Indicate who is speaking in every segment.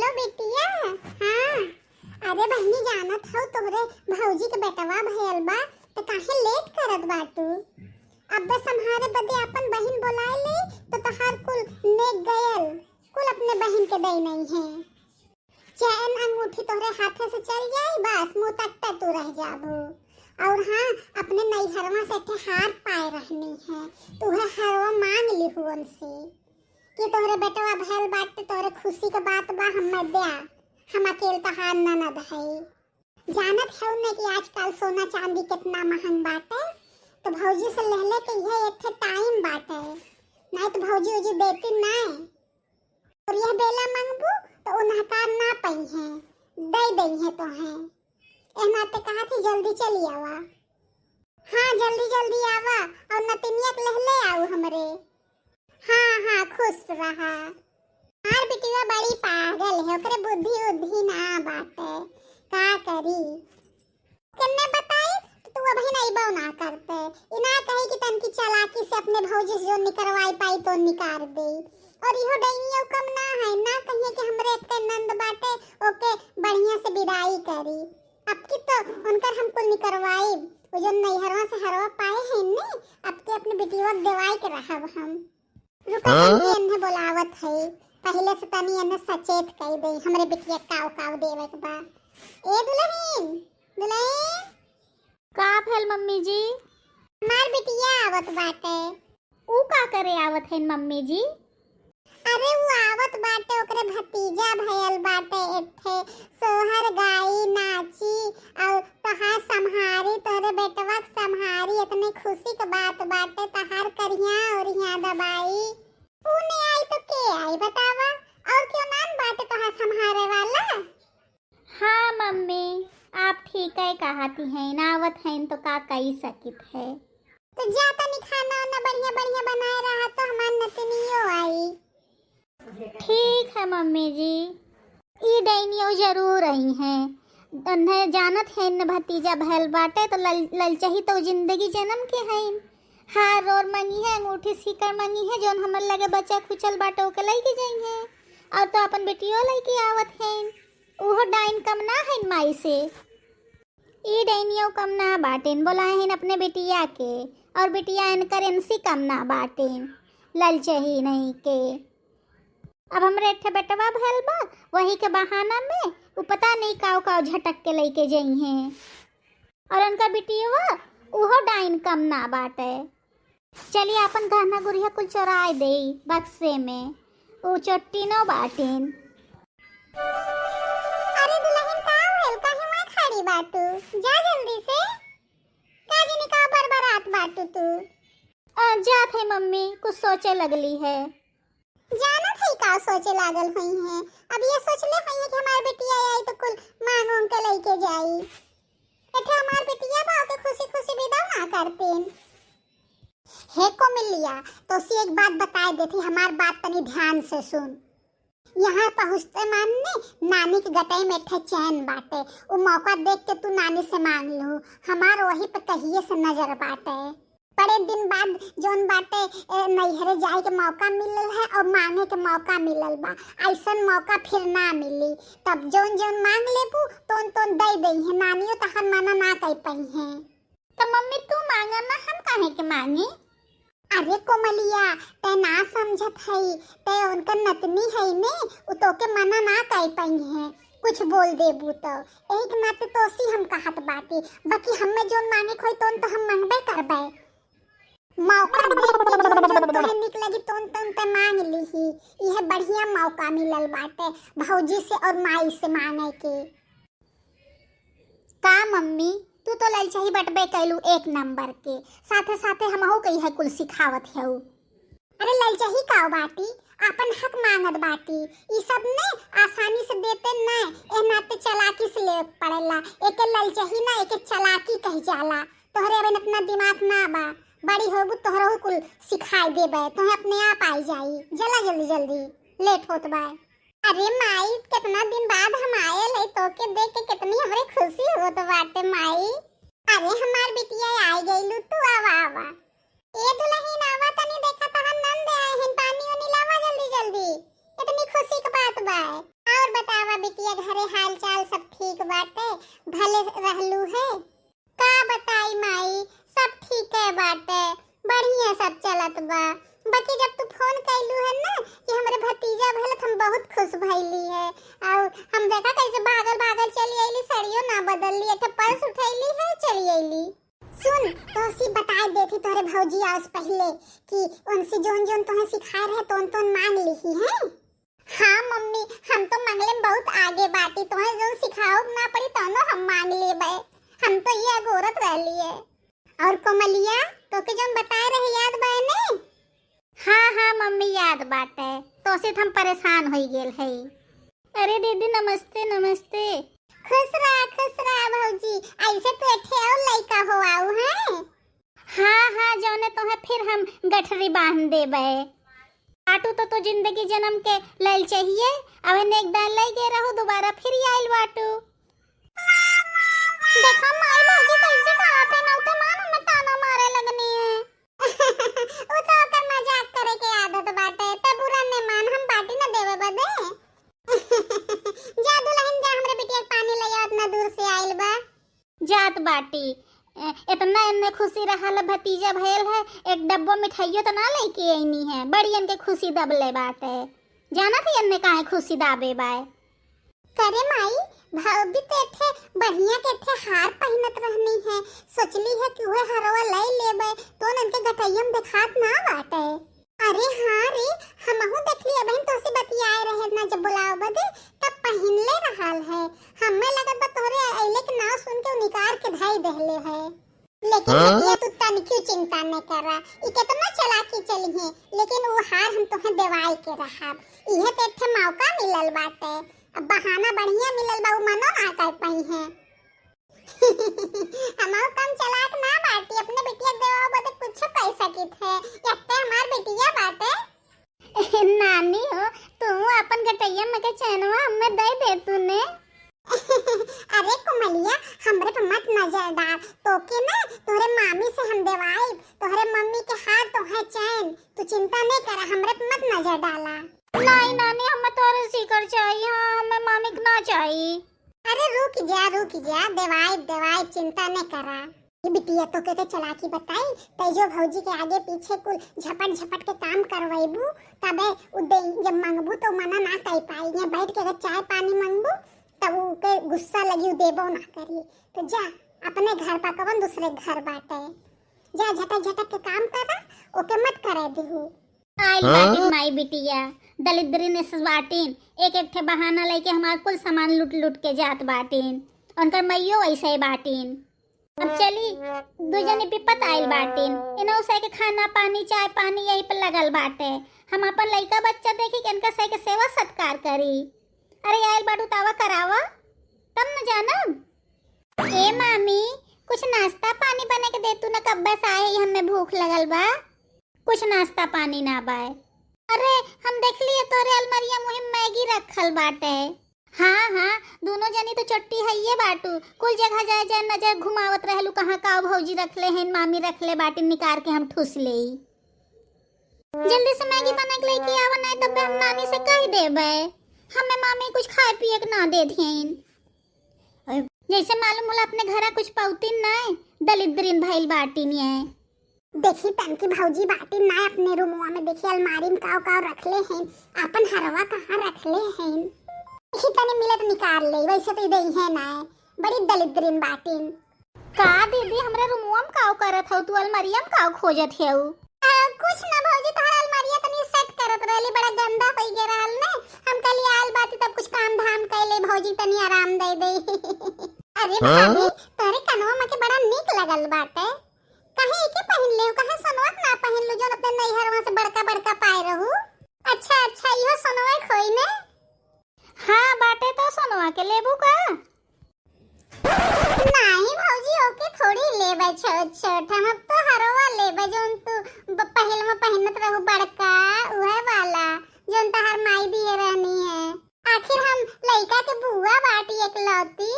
Speaker 1: Hello बिटिया। हाँ, अरे बहनी, जानत हौ तोहरे भौजी के बेटवा भयल बा, त काहे लेट करत बाटू? अब्बे सम्हारे बदे अपन बहिन बोलाए ले तो तहार कुल नेक गयल, कुल अपने बहिन के दई नहीं है। चैन अंगूठी तोहरे हाथे से चल जाई, बस मुंह तक तू रह जाबू। और हाँ, अपने नैहरवा से एठे हार पाए रहनी है, तुहे हरवा मांग ली उनसे कि तोहरे बेटवा भयल बाटे, तोहरे खुशी के बात बा, हमें दिया, हम अकेले तहार ननद है। जानत है न कि आजकल सोना चांदी कितना महंग बाटे, तो भौजी से लेहले के यह एक टाइम बाटे, नहीं तो भौजी उजी देती नहीं। और यह बेला मंगबू तो उन्हकार ना पई है, दे दई है तो है। एहनाते कहा थी जल्दी चली आवा। हाँ, जल्दी जल्दी आवा और नतिनिया के लहले आओ हमरे। हाँ हाँ, खुश रहा। हार बिटिया बड़ी पागल है, ओकरे बुद्धि उद्धि ना बाटे, का करी? किन्ने बताई तो तू अभी नहीं बौ ना करते। इना कही कि तनकी चालाकी से अपने भौजी से जो निकलवाई पाई तो निकाल दे। और इहो डैनियो कम ना है, ना कहिए कि हमरे इतने नंद बाटे, ओके बढ़िया से विदाई करी। अब की तो उनकर हम कुल निकलवाई, वो जो नैहरवा से हरवा पाए हैं ने, अब के अपने बिटिया के देवाई के रहब हम। रुका, तनकी एन्हे बोलावत है, पहले से तनी एन्हे सचेत कर दे, हमरे बिटिया काव काव देवे के बा। ए दुल्हन, दुल्हन।
Speaker 2: का भेल मम्मी जी?
Speaker 1: हमार बिटिया आवत बाटे।
Speaker 2: ऊ का करे आवत है मम्मी जी?
Speaker 1: अरे वो आवत बाटे, ओकरे भतीजा भयल बाटे, एठे सोहर गाई नाची और तहार सम्हारी, तोहरे बेटवा के सम्हारी। इतने खुशी के बात बाटे, तहार करिया और यहाँ दबाई। ऊ ने आई तो के आई बतावा? और क्यों नान बाटे तोहार सम्हारे वाला?
Speaker 2: हाँ मम्मी, आप ठीक है कहती हैं, नावत हैं तो का कही सकित है।
Speaker 1: तो जा तनी खाना वाना बढ़िया बढ़िया बनाए रहा तो हमार नतनियो आई।
Speaker 2: ठीक है मम्मी जी। ई डैनियो जरूर आई हैं, उन्हें जानत है न भतीजा भैल बाटे, तो ललचही तो जिंदगी जन्म के हैं। हार रोर मंगी है, अंगूठी सीकर मंगी है, जोन हमर लगे बच्चा खुचल बाटे ओके लई के जाई है। और तो अपन बेटियों लई के आवत हैं, उहो डाइन कम ना है माई से। ई डैनियो कम ना बाटेन, बोलाए हैं अपने बेटिया के, और बेटिया इनकर एनसी कम ना बाटेन, ललचही नहीं के। अब हमरे एठे बेटवा भैल बा, वही के बहाना में उ पता नहीं काव काव झटक के लेके जाई हैं। और उनका बिटियवा उहो डाइन कम ना बाटे। चलिए अपन गहना गुड़िया कुल चोराए दे बक्से में, उ चोट्टी नो बाटेन।
Speaker 1: अरे दुल्हन, का भेल? काहे वहाँ खड़ी बाटू? जा जल्दी से, का जाने का बरबरात बाटू तू।
Speaker 2: जात है मम्मी, कुछ सोचे लगली है।
Speaker 1: जानत है का सोचे लागल हुई है? अब ये सोचले हुई है कि हमार बेटिया आई तो कुल मांग उंग के लेके जाई। एठे हमार बेटिया बा के खुशी खुशी विदा ना करतीन। हे को मिलिया, तो सी एक बात बताए देती, हमार बात तनी ध्यान से सुन। यहाँ पहुँचते मानने नानी के गटई में एठे चैन बाटे, उ मौका देख के तू नानी से मांग लू। हमार वही पे कहिए से नजर बाटे। बड़े दिन बाद जोन बाटे नैहरे जाए के मौका मिलल है और मांगे के मौका मिलल बा, ऐसन मौका फिर ना मिली। तब जोन जोन मांग लेबू तोन तोन दे दई है नानियो, तहन मना ना कह पई है।
Speaker 2: तो मम्मी तू मांगा ना, हम काहे के मांगी?
Speaker 1: अरे कोमलिया, ते ना समझत है, ते उनका नतनी है ने, उ तोके मना ना कह पई है कुछ बोल देबू तो। एक नाते तो सी हम कहत बाटी, बाकी हमें जोन मांगे खोई तोन तो हम मांगबे करबे। मौका देख के जोन जोन तोहे निक लगी तोन तोन ते मांग लीही। यह बढ़िया मौका मिलल बाटे भौजी से और माई से मांगे के।
Speaker 2: का मम्मी, तू तो ललचही बटबे कैलू एक नंबर के, साथे साथे हमहू कही है कुल सिखावत है।
Speaker 1: अरे ललचही का बाटी, अपन हक मांगत बाटी। ई सब ने आसानी से देते न, ए नाते चालाकी से ले पड़ेला। एके ललचही ना एके चालाकी कही जाला। तोहरे अबे इतना दिमाग ना बा, बड़ी होबू तोहरो कुल सिखाई देबे, तोहे अपने आप आई जाई। जला जल्दी जल्दी, लेट होत बा। अरे माई, कितना दिन बाद हम आए है, तोके देख के कितनी हमरे खुशी होत बाटे माई। अरे हमार बिटिया आई गइलू तू, आवा आवा। ए दुल्हन आवा तनी, देखा तहन नंद आए हन, पानी उनी लावा जल्दी जल्दी, इतनी खुशी के बात बा। और बतावा बिटिया, घरे हाल चाल सब ठीक बाटे? भले रहलू है? का बताई माई, सब ठीक है बाटे, बढ़िया सब चलत बा। बाकी जब तू फोन कैलू है ना कि हमरे भतीजा भइल, त हम बहुत खुश भइली है। और हम देखा कैसे भागल भागल चली आईली, साड़ियो ना बदलली, एक पर्स उठैली है, चली आईली। सुन तो सी बताए देती तोहरे भौजी आज पहले कि उनसे जोन जोन तोहे सिखाए रहे तोन तोन मांग लिही है। हाँ मम्मी, हम तो मंगले में बहुत आगे बाटी, तोहे जोन सिखाओ ना पड़ी तोनो हम मांग लेबे, हम तो ये अगोरत रहली है। और कोमलिया, तोके जोन बताए रहे याद बा ने?
Speaker 2: हाँ हाँ मम्मी, याद बाटे। तो से हम परेशान हो गेल है। अरे दीदी, नमस्ते नमस्ते।
Speaker 1: खुश रहा खुश रहा भौजी, ऐसे तो एठे और लइका हो आऊ हैं।
Speaker 2: हाँ हाँ, जौने तो है फिर हम गठरी बांध देबे। आटू तो जिंदगी जन्म के लैल चाहिए, अब एक दान लई गे रहो, दोबारा फिर आइल बाटू। देखा माई, भौजी कैसे कहत है ना, तो मान हमें ताना मारे लगनी है।
Speaker 1: उ तो ओकर मजाक करे के आदत बाटे, त बुरा ने मान, हम बाटी ना देवे बदे। जा दुल्हन जा, हमरे बिटिया के पानी ले आओ, इतना दूर से आइल बा।
Speaker 2: जात बाटी। इतना एन्ने खुशी रहा भतीजा भयल है, एक डब्बो मिठाइयो तो ना लेके आईनी है। बड़ी इनके खुशी दबले बाटे, जाना थी एन्ने काहे खुशी दाबे बाय।
Speaker 1: करे माई, भाभी तो एठे बढ़िया के एठे हार पहिनत रहनी है, सोचली है कि वह हरवा ले लेबे तो इनके गटैया में देखात ना बाटे। अरे हाँ रे, हमहू देखली बहन तो से बतियाए रहे ना जब बुलाओ बदे तब पहिनले रहल है। हमें लगत बा तोहरे अइले के नाव सुन के उ निकार के धाई देहले है। लेकिन बिटिया तू तनिकी चिंता न करा, ई केतना चालाकी चली है, लेकिन वो हार हम तोहे देवाई के रहब। इहे ते एठे मौका मिलल बाटे, अब बहाना बढ़िया मिलल बा, उ मनो ना कर पाई है। हमार कम चालाक ना बाटी, अपने बिटिया के देवा बदे कुछो कह सकित है, यत्ते हमार बिटिया बाटे।
Speaker 2: नानी हो, तू अपन गटैया में के चैनवा हमें दे दे तूने।
Speaker 1: अरे कुमलिया, हमरे पे मत नजर डाल, तोके ना तोहरे मामी से हम देवाई, तोहरे मम्मी के हाथ तो है चैन, तू चिंता नहीं कर, हमरे पे मत नजर डाला।
Speaker 2: नहीं नानी, हमें तोरे सीकर चाहिए, हाँ हमें मामी के ना चाहिए।
Speaker 1: अरे रुक जा रुक जा, देवाई देवाई, चिंता नहीं करा। ये बिटिया तो के चलाकी बताई, तैजो भौजी के आगे पीछे कुल झपट झपट के काम करवाइबू, तबे उ दे जब मांगबू तो मना ना कर पाई, यहाँ बैठ के अगर चाय पानी मांगबू तब उ के गुस्सा लगी, उ देबो ना करी। तो जा अपने घर पा कवन दूसरे घर बाटे, जा झटक झटक के काम करा, ओके मत करे दिहू।
Speaker 2: आइल बाटिन माई बिटिया, दलिद्री ने बाटिन, एक एक ठे बहाना लेके हमार कुल सामान लूट लूट के जात बाटिन। उनकर मैयो ऐसे ही बाटिन। अब चली दो जनी पिपत आइल बाटिन, इनो से के खाना पानी चाय पानी यही पर लगल बाटे। हम अपन लइका बच्चा देखी के इनका सही के सेवा सत्कार करी। अरे आइल बाटू तावा करावा तब न जानब। ए मामी, कुछ नाश्ता पानी बने के दे तू ना, कब्बे से आए ही हमें भूख लगल बा, कुछ नाश्ता पानी ना बाय। अरे हम देख लिए तोरे अलमारिया मुहिम मैगी रखल बाटे। हाँ हाँ, दोनों जनी तो चट्टी है ये बाटू, कुल जगह जाए जाए नजर घुमावत रहलू, कहाँ का भौजी रखले हैं मामी रखले बाटे, निकाल के हम ठूस ले। जल्दी से मैगी बना के लेके आवा, नहीं तो हम नानी से कह देबे हमें मामी कुछ खाए पिए के ना दे then. जैसे मालूम होला अपने घरा कुछ पौतीन नहीं, दलिद्रिन भइल बाटिन ये।
Speaker 1: देखी तनकी भौजी बाटी ना अपने रूमवा में, देखी अलमारी में काव काव रखले हैं, अपन हरवा कहाँ रखले हैं, देखी तने मिलत निकाल ले, वैसे तो दे है ना, बड़ी दलिद्रिन बाटिन।
Speaker 2: का दीदी हमरे रूमवा में काव करत हौ, तू अलमारिया में काव खोजत हौ?
Speaker 1: कुछ ना भौजी, तोहर अलमारिया तनी सेट करत रहली, बड़ा गंदा होई गे रहल ने, हम कल आयल बाटी तब कुछ काम धाम कैले, भौजी तनी आराम दे दे। अरे भाभी, तोहरे कनवा में के बड़ा नीक लगल बाटे, कहे एके पहिन ले, कहे सोनवा के ना पहिन लो, जोन अपने नैहरवा से बड़का बड़का पाए रहू। अच्छा अच्छा, इहो सोनवा खोई ने?
Speaker 2: हाँ बाटे, तो सोनवा के लेबू का?
Speaker 1: नहीं भौजी, ओके थोड़ी लेबै छोट छोट, हम अब तो हरवा लेबै जोन तू पहिल में पहिनत रहू बड़का, उहे वाला जोन तहार माई दिए रहनी है। आखिर हम लइका के बुआ बाटी एकलौती,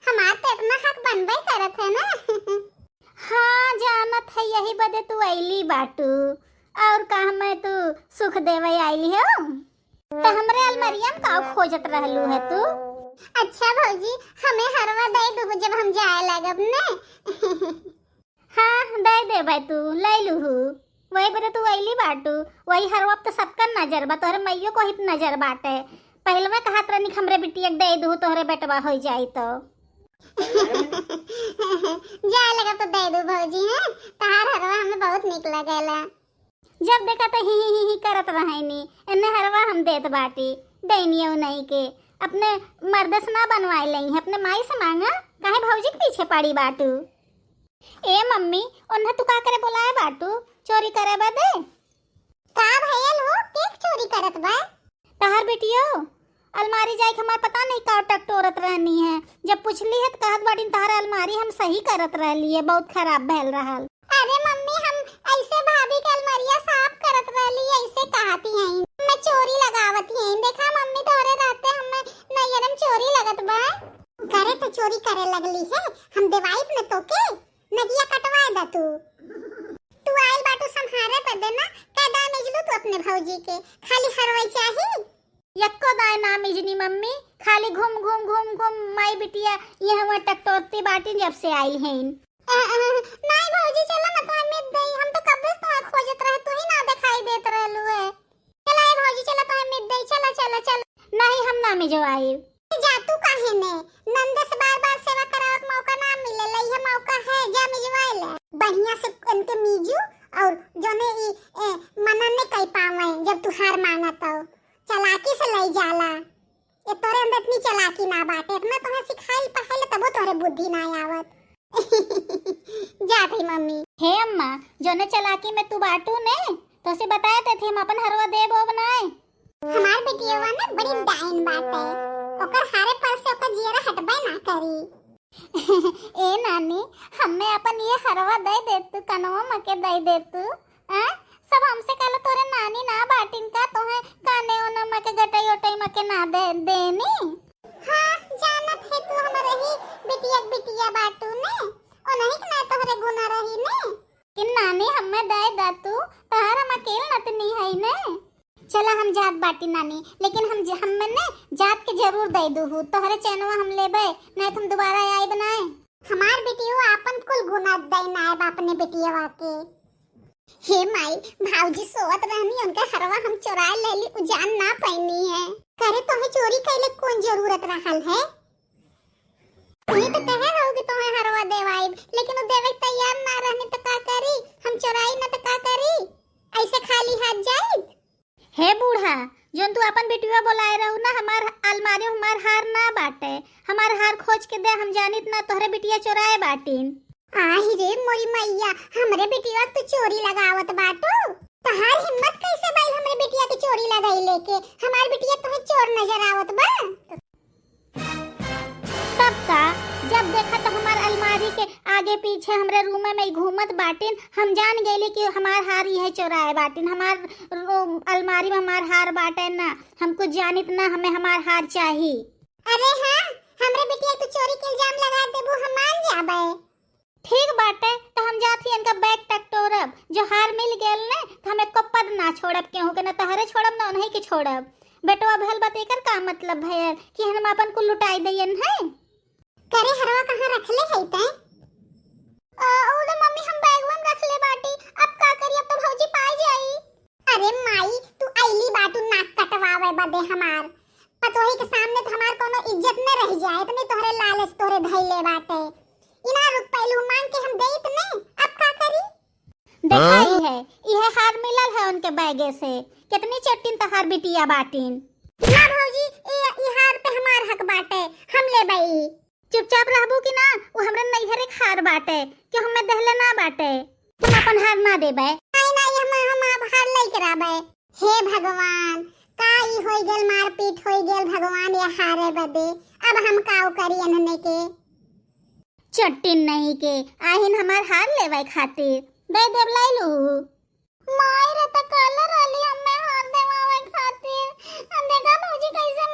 Speaker 1: हमार तो इतना हक बनबे करत है ना।
Speaker 2: हाँ जानत है, यही बदे तू आइली बाटू, और का हमें तू सुख देवे आइली हो। तो हमरे अलमारिया में का खोजत रहलू है तू?
Speaker 1: अच्छा भौजी, हमें हरवा दे दू जब हम जाए लगब ने।
Speaker 2: हाँ, दे दे भाई, तू ले लूहू। वही बरे तू अइली बाटू, वही हरवा तो सबका नजर बा, तोहरे मैयो को ही नजर बाटे। पहले में कहत रहनी हमरे बिटिया के दे दू, तोहरे बेटवा हो जाई तो।
Speaker 1: जाए लगब तो दे दू भौजी। हैं, तहार हरवा हमें बहुत निक लगेला।
Speaker 2: जब देखा तो ही ही ही ही करत रहनी, एने हरवा हम देत बाटी। दैनियो नहीं के अपने मर्द से ना बनवाए लई है, अपने माई से मांगा, काहे भौजी के पीछे पड़ी बाटू? ए मम्मी, ओन्हे तू का करे बोलाए बाटू? चोरी करे बदे?
Speaker 1: का भयल हो? केक चोरी करत बा?
Speaker 2: तहार बेटियो अलमारी जाए के हमार पता नहीं का टकटोरत रहनी है। जब पुछली है तो कहत बाटी तहार अलमारी हम सही करत रहली है, बहुत खराब भैल रहल।
Speaker 1: अरे मम्मी, हम ऐसे भाभी के अलमारिया साफ करत रहली, ऐसे कहती हैं मैं चोरी लगावत हैं। देखा मम्मी, तोरे रहते हमें नैयरम चोरी लगत बा। करे तो चोरी करे लगली है, हम देवाइब न तोके, नगिया कटवा दा तू। तू आइल बाटू संहारे बदे ना, कैदा मिजलू तू अपने भौजी के, खाली हरवाई चाही।
Speaker 2: यक्को दाए ना मिजनी मम्मी, खाली घूम घूम घूम घूम माई बिटिया ये हमार टकटोरती बाटी जब से आइल हैं।
Speaker 1: नहीं भौजी, चलो ना तो हमें दई, हम तो कब से तुम्हें खोजत रहे, तू ही ना दिखाई देत रहलू है। चला ए भौजी, चला तो हमें दई, चला चला चला।
Speaker 2: नहीं, हम ना मिजवाई।
Speaker 1: जा तू काहे ने, नंद से बार बार सेवा करावे के मौका ना मिलेला, यह मौका है, जा मिजवाई ले बढ़िया से इनके मिजू और जोने ई मना ने कई पावे जब तू हार मांगत हो, चालाकी से लई जाला। ये तोरे अंदर इतनी चालाकी ना बाटे, इतना तुम्हें सिखाइल पढ़ाइल तबो तोरे बुद्धि ना आवत। जा थी मम्मी।
Speaker 2: हे अम्मा, जोने चलाकी में तू बाटू ने तो से बताए ते थे हम अपन हरवा दे बो बनाए।
Speaker 1: हमार बेटियवा ना बड़ी डाइन बाटे, ओकर हारे पर से ओकर जियरा हटबे ना करी।
Speaker 2: ए नानी, हमें अपन ये हरवा दे दे तू, कनवा मके दे दे तू। आ सब हमसे कहला तोरे नानी ना बाटिन का तोहे काने ओना मके गटई ओटई मके ना दे देनी।
Speaker 1: हाँ, जानत है तू हमारे ही बिटिया के बिटिया बाटू ने, ओ नहीं कि ना तोहरे गुना रही ने।
Speaker 2: कि नानी हमें दे दा तू, तहार हम अकेल नतनी है ने। चला हम जात बाटी नानी, लेकिन हम हमें ने जात के जरूर दे दूहू, तोहरे चैनवा हम लेबे नहीं तो हम दोबारा आई बनाए।
Speaker 1: हमार बेटियो आपन कुल गुना दे नायब अपने बेटियवा के। हे माई, भाऊजी सोवत रहनी, उनका हरवा हम चुरा लेली, उ जान ना पैनी है। करे तोहे चोरी कैले कौन जरूरत रहल है? तुही तो कहे रहो कि तोहे हरवा देवाई, लेकिन उ देवे के तैयार ना रहनी तो का करी हम? चुराई ना तो का करी? ऐसे खाली हाथ जाई?
Speaker 2: हे बूढ़ा, जोन तू अपन बेटिया बोलाए रहू ना, हमार अलमारी में हमार हार ना बाटे, हमार हार खोज के दे, हम जानित ना तोहरे बिटिया चोराए बाटीन।
Speaker 1: आही रे मोरी मैया, हमरे बिटिया के तू चोरी लगावत बाटू? तहार हिम्मत कैसे भाई हमरे बिटिया के चोरी लगाई लेके? हमार बिटिया तुम्हें चोर नजर आवत बा?
Speaker 2: तब का जब देखा तो हमार अलमारी के आगे पीछे हमरे रूम में घूमत बाटिन, हम जान गेली कि हमार हार यह चोराए बाटिन। हमार अलमारी में हमार हार बाटे ना, हम कुछ जानित ना, हमें हमार हार चाहिए।
Speaker 1: अरे हाँ, हमरे बिटिया तू चोरी के इल्जाम लगा देबू, हम मान जाबे?
Speaker 2: ठीक बाटे, तो हम जाती इनका बैग टकटोरब, जो हार मिल गेल ने तो हम एको पद ना छोड़ब केहू के, ना तहरे छोड़ब ना उन्हीं के छोड़ब। बेटवा भल बात एकर का मतलब भयल कि हम अपन को लुटाई दियन है?
Speaker 1: करे हरवा कहाँ रखले है ते?
Speaker 2: ओ तो मम्मी, हम बैग में रखले बाटी, अब का करी? अब तो भौजी पाई जाई।
Speaker 1: अरे माई, तू आइली बाटू नाक कटवावे बदे हमार, पतोही के सामने तो हमार कोनो इज्जत न रह जाए, इतने तोहरे लालच तोहरे धैले बाटे। इना रुक पहलू मांग के हम देत ने, अब का करी?
Speaker 2: देखा ही है, यह हार मिलल है उनके बैगे से, कितनी चट्टिन तहार बिटिया बाटिन।
Speaker 1: ना भौजी, ए ई हार पे हमार हक बाटे, हम लेबई।
Speaker 2: चुपचाप रहबू कि ना? वो हमरे नैहरे के हार बाटे, कि हमें दहले ना बाटे, हम अपन हार ना देबे।
Speaker 1: नहीं नहीं, हम अब हार लई कराबे। हे भगवान, का ई होई गेल, मारपीट होई गेल भगवान ये हारे बदे, अब हम काव करी अनने के?
Speaker 2: चट्टिन नहीं के आहिन हमार हार लेवे खातिर, दे देब लाई लू। माई रे, त कलर रहली हमें हार देवावे खातिर, देखा भौजी कैसे